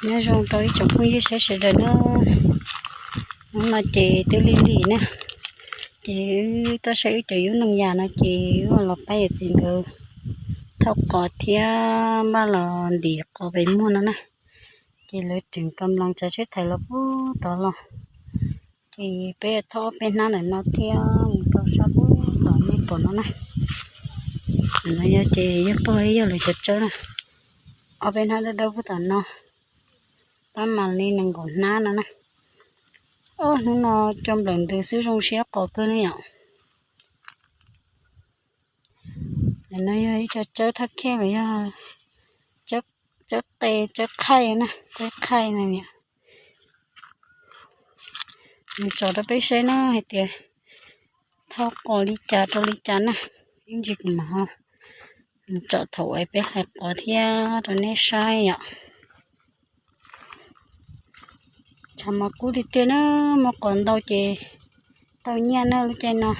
Nyob zoo rau ib tsoom phooj ywg sawv daws na. Hnub no ces twb lig lig na, ces wb tuaj saib wb cov yub noog yas no ces wb los pab yawm txiv nkawd thauj qos thiab npaj los ntim qos pem muag no na. Ces lawv tseem kam los tsav tsheb thaiv los puag tod los. Ces peb thauj ob peb hnab ntawm no thiab mus rau sab puag tom nej pom no na. Ntawm no yog ces yog puag ib yog lawv cov tsawb na. Ob peb hnab dawb dawb puag tom no, pab mam li nees nkaum hnab no na. Ob hnub no cua nplawm ntws xwb zoo siab qos kawg ne yom. Ntawm no yog ib co tsawb thaj khiaj los yog tsawb qe, tsawb qhaij na, tsawb qhaij no niam. Nws tso rau peb saib na hais tias thauj qos li cas rau li cas na. Ib ntsis kuv mam tsom thaum uas peb hlais qos thiab rau nej saib yom. Tshav mas kub tiag tiag na, muaj qos ntau ces tau nyiaj na lub caij no.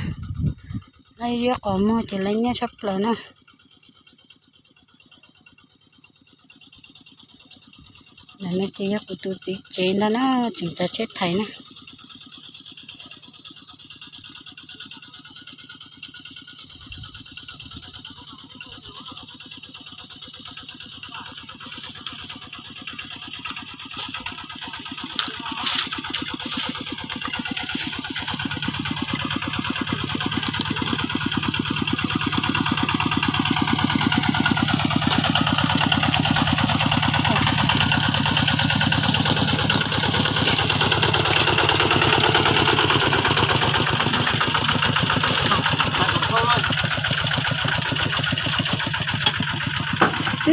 Laij ziab qos muag ces laij nyiaj tshaj plaws na. Ntawm no ces yog kuv tus txiv tsev ntag na, tseem tsav tsheb thaiv na.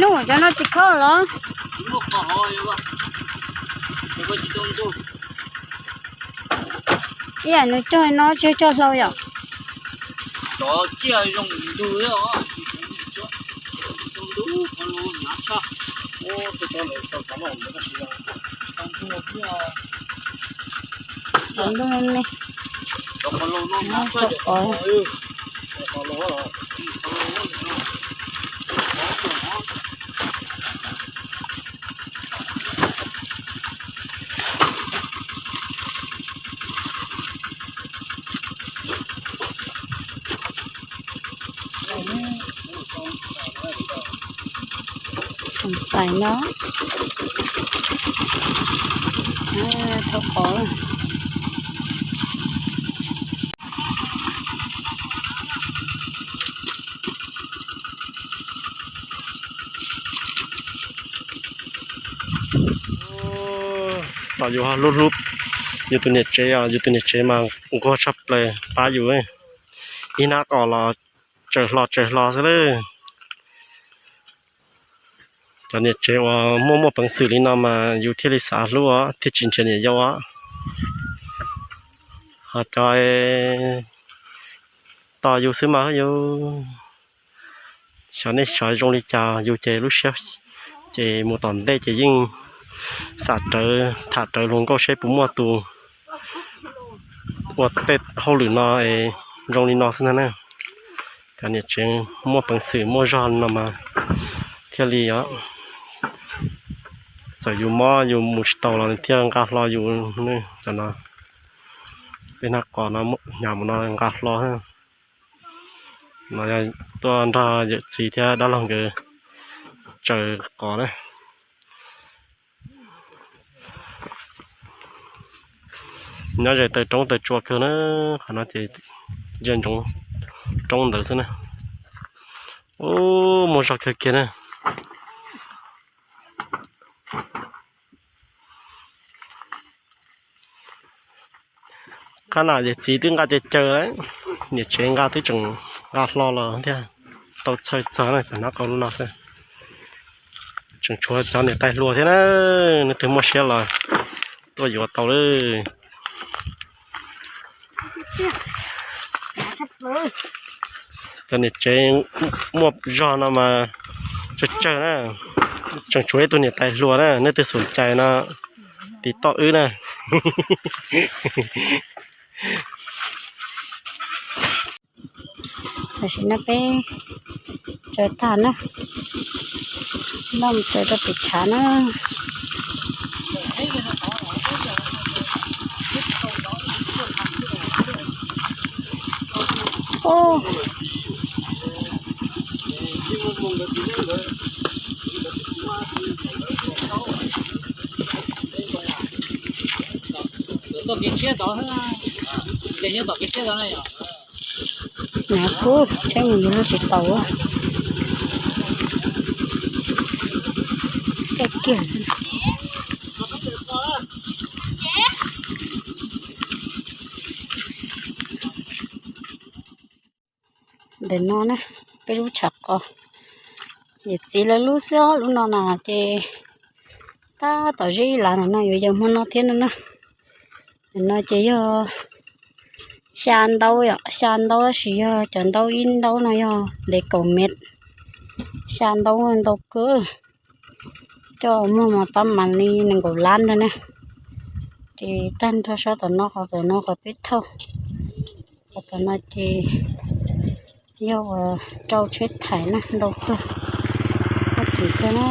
Nub, cov no tsis khob los? Ib yam nws cog no tsis cog hlau yom? Qhov ntug me me. Tseem xais no. Thauj qos. Tos yus hlub hlub yus tus niam tsev os, yus tus niam tsev mas nquag tshaj plaws pab yus. Ib hnab qos los tsaws hlo tsaws hlo xwb lawm. Cov niam tsev uas muaj muaj peev xwm li no mas yus thiaj li xav hlub os, thiaj tsis nrhiav niam yau os. Ho cov tos yus xwb mas yus, xyov nej xyov zoo li cas, yus ces lub siab ces mus tom ntej ces yeej xav rawv tham rawv hluas nkauj seb puas muaj tus ua tej hauj lwm no es zoo li no xwb ntag na. Cov niam tsev muaj peev xwm muaj zog no mas thiaj li os. Txawm yus mob yus mus tsis tau los nws thiaj nqa hlo yus. Cov no, peb hnab qos no hnyav mus no nqa hlo. No yog tuaj nrog yawm txiv thiab dab laug nkawd tsaws qos na. Nyob ze taw roob taw tsua kawg na, qhov no ces ze ntsoov roob ntawd xwb na. Ub, muaj zog kawg kiag na. Qhab na yawm txiv twb nqa caw caw lawm, niam tsev nqa twb tseem nqa hlo los thiaj tau txhawj txog na, cov hnab qos lub no xwb. Tseem tshuav cov niam tais hluas thiab na, leej twg muaj siab los tuaj yuav tau lawm. Cov niam tsev muaj zog no mas tsawg tsawg na, tseem tshuav ib tug niam tais hluas na, nej twg xum cai no tiv toj wb na. Tam sim no peb tsaws tag na, npaj mus tsaws rau pem tshav na. Ub, hnav kub tsheb mus yus lub tsis tau. Caij kiag xwb. Ntawm no na, peb lub tshav qos, yawm txiv lawv lub xwb os. Lub no na ces tab tom zeb ib lav ntawm no yuav yog hmo no thiab no na. Ntawm no ces yog xya ntaub yom, xya ntaub tab sis yog cov ntaub ib ntaub no yog ntev kaum mev. Xya ntaub ntau kawg, coj muag mas pab mam li nees nkaum lab ntag na. Ces tag nrho sab tom no, qhov tom no qhov peb thauj, qhov tom no ces yog uas rau tsheb thaiv na, ntau kawg, ntau kawg na.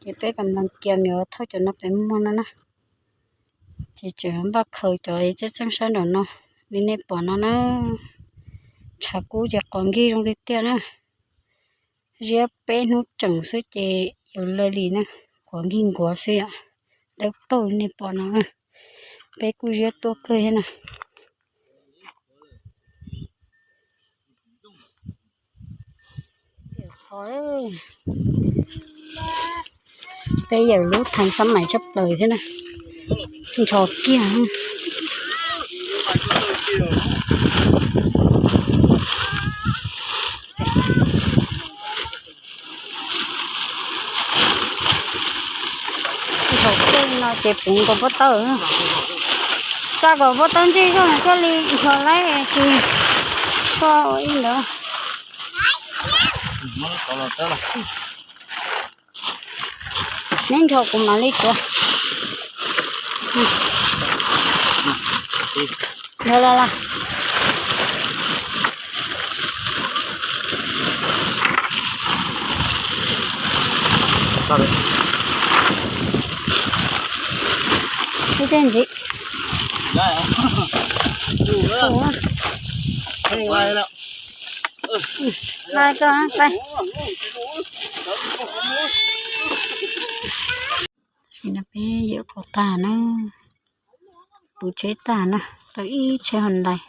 Ces peb kam nploos kias me yuav thauj cov no pem muag no na. Ces tseem npaj khaws cov txeeb txeeb sab nraum no li nej pom no na. Tshav kub ces qos nkig zoo li tiag na. Ziab peb hnub tseem xwb ces yuav lawj li na, qos nkig nkuav xwb yom. Dawb paug li nej pom no, peb kuj ziab tuaj kawg thiab na. Peb yawm lub theem xab maim tshaj plaws thiab na, nrho kiag. Nrho kiag no ces puv nkaus pob tawb, tsa kom pob tawb ntsig zog thiaj li nrho laib tsis txhob ua ib ntawd. Neb nrho kuv mam li tuav. Nrho los los. Ib teg ntxiv. Pai koj, pai. Tam sim no peb yuav qhov tag na, puv tsheb tag na, tau ib tsheb Hyundai,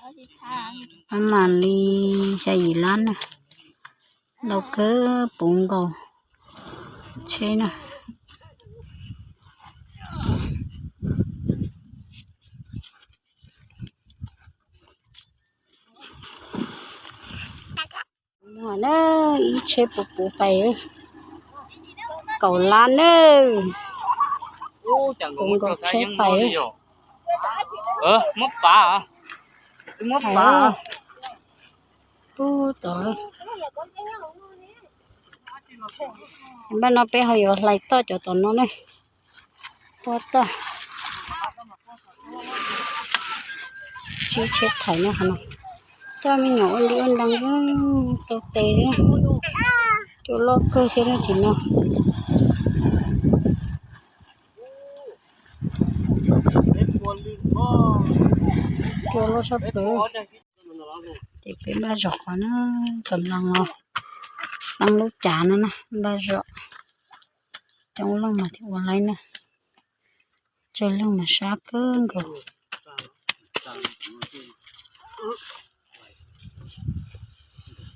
pab mam li xya yim lab na, ntau kawg puv nkaus tsheb na. Muaj na, ib tsheb puv puv pais kaum lab na, puv nkaus tsheb pais. Muab pav, muab pav. Ub, tod. Npaj no peb ho yuav hlais toj cov tom no ne. Ua toj. Sib tsheb thaiv no qhov no. Coj me nyuam ua nti ua nrees, tau tes thiab. Cua loj kawg thiab ne tim no. Cua loj sab plaws. Ces peb npaj zom qhov na, kom nploos los, nploos lub cav no na, npaj zom. Coob leej mas thiaj ua laib na, tsawg leej mas sab kawg nkaus.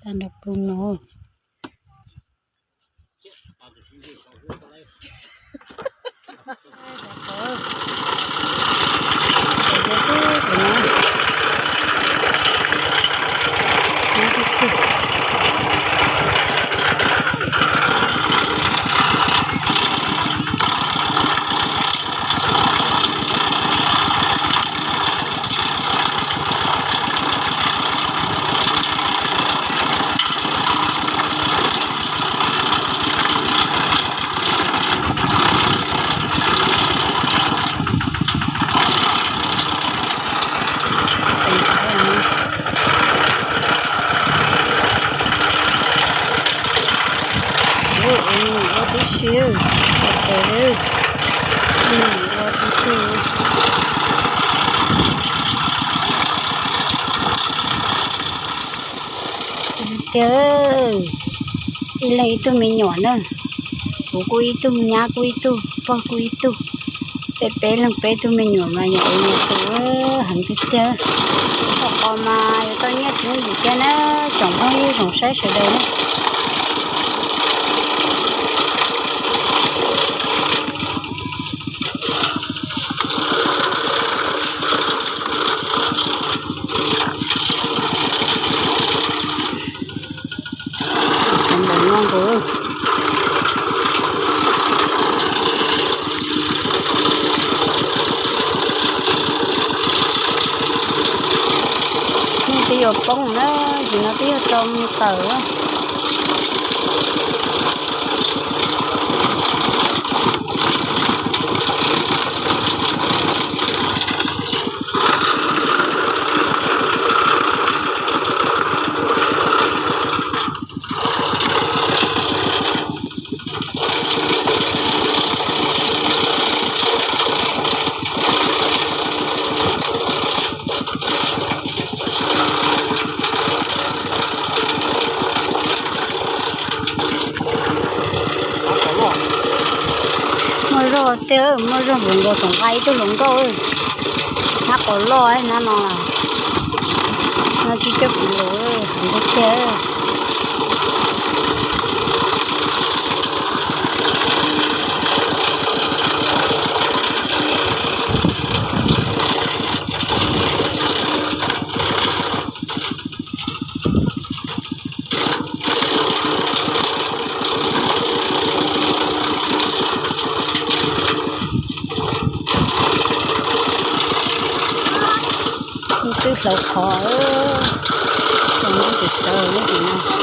Tag nrho pw no. Ib leeg ib tug me nyuam na, kuv kuj ib tug, nyab kuj ib tug, pog kuj ib tug, peb peb leeg peb tug me nyuam mas yog tus heev tiag tiag. Thaum qhov mas yuav tau nyiaj tsis muaj dim tiag na, tsoom phooj ywg tsoom saib sawv daws na. Twb yuav poob na, nim no twb yuav tau mus tawm. Muaj zog tiag, muaj zog npaum nkaus tus nqa ib tug hluas nkauj. Hnab qos loj hnab no, no tsis coj kuv los, heev tiag tiag. Twb hlauv qhov, tseem tsawv lub tim no.